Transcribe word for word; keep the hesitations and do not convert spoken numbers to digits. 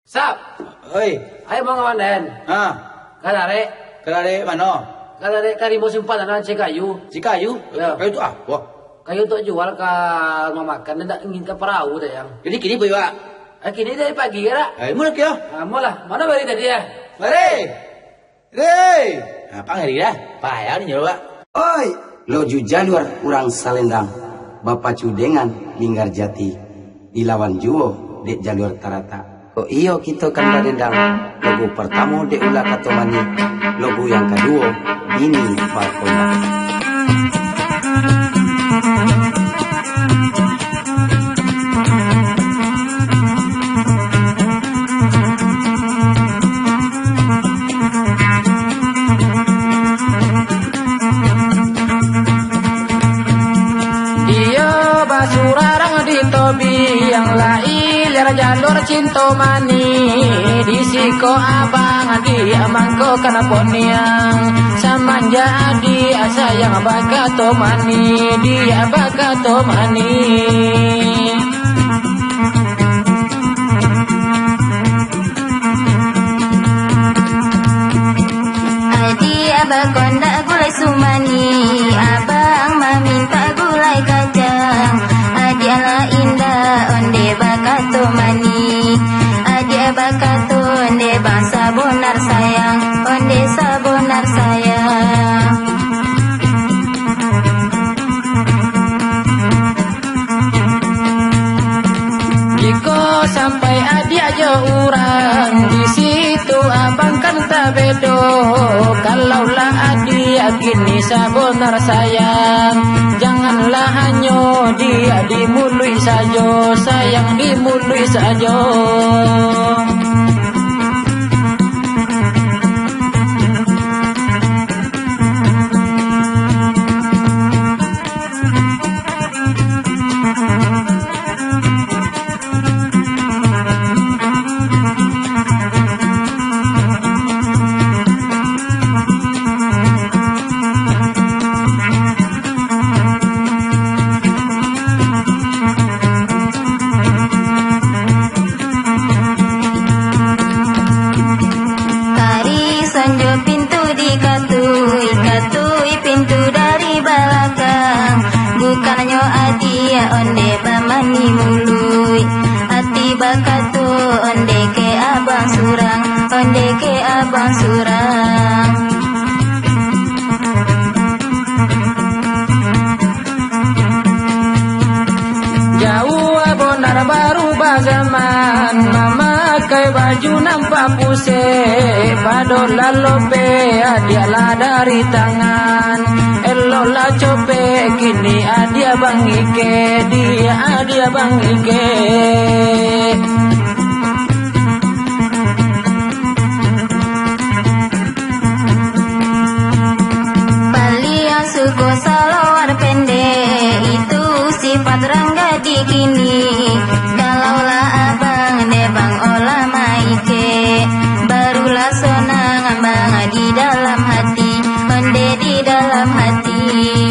Sap! Oi. Ayo, mau ngawan den? Ha. Ka darek. Ka darek mano? Ka darek ka rimbo simpan tanah Cikayu. Cikayu? Yo. Kayu tu apo? Kayu untuak jual ka rumah makan, den ndak ingin ka parau, den, yang. Jadi kini pai, Wak? Ah, kini dari pagi, yo, dak? Eh, mula kio? Ah, mula. Mano bari tadi, yo? Bari! Ri! Apa ngari dah? Payah ni nyewa. Oi, loju jaluar urang Salendang, bapacu dengan Linggar Jati, dilawan juo dek jaluar Taratak. Kok iyo kito kan badendang, logu partamo dek Ula Kato Manih, logu yang kaduo, Bini Bakondak. Iyo basurarang di tobiang, lah iliar jalur cinto manih. Di siko abang, di mangko kanai poniang. Samanjak adiak sayang bakato manih, diak bakato manih. Adiak bakondak gulai sumani, abang mamintak gulai kacang. Adiak lah indak onde bakato manih, adiak bakato onde bang sabonar sayang, onde sabonar sayang. Jikok sampai adiak jo urang, di situ abang kan tabedo. Kalau lah adiak kini sabonar sayang, janganlah hanyo diak di muluik sajo, sayang di muluik sajo. Tari sonjo pintu dikatui, katui pintu dari balakang. Bukannyo adiak onde bamani muluik, ati bakato onde ke abang surang, onde ke abang surang. Jauah bonar barubah zaman, mamakai baju nampak pusek, pado lah lobek, adiak lah dari tangan. Elok lah copek, kini adiak bang ike, diak adiak bang ike. Paliang suko salawar pendek, itu sifat rang gadih kini. Kalau lah abang dek bang olah maike, barulah sonang bang di dalam hati, onde di dalam hati.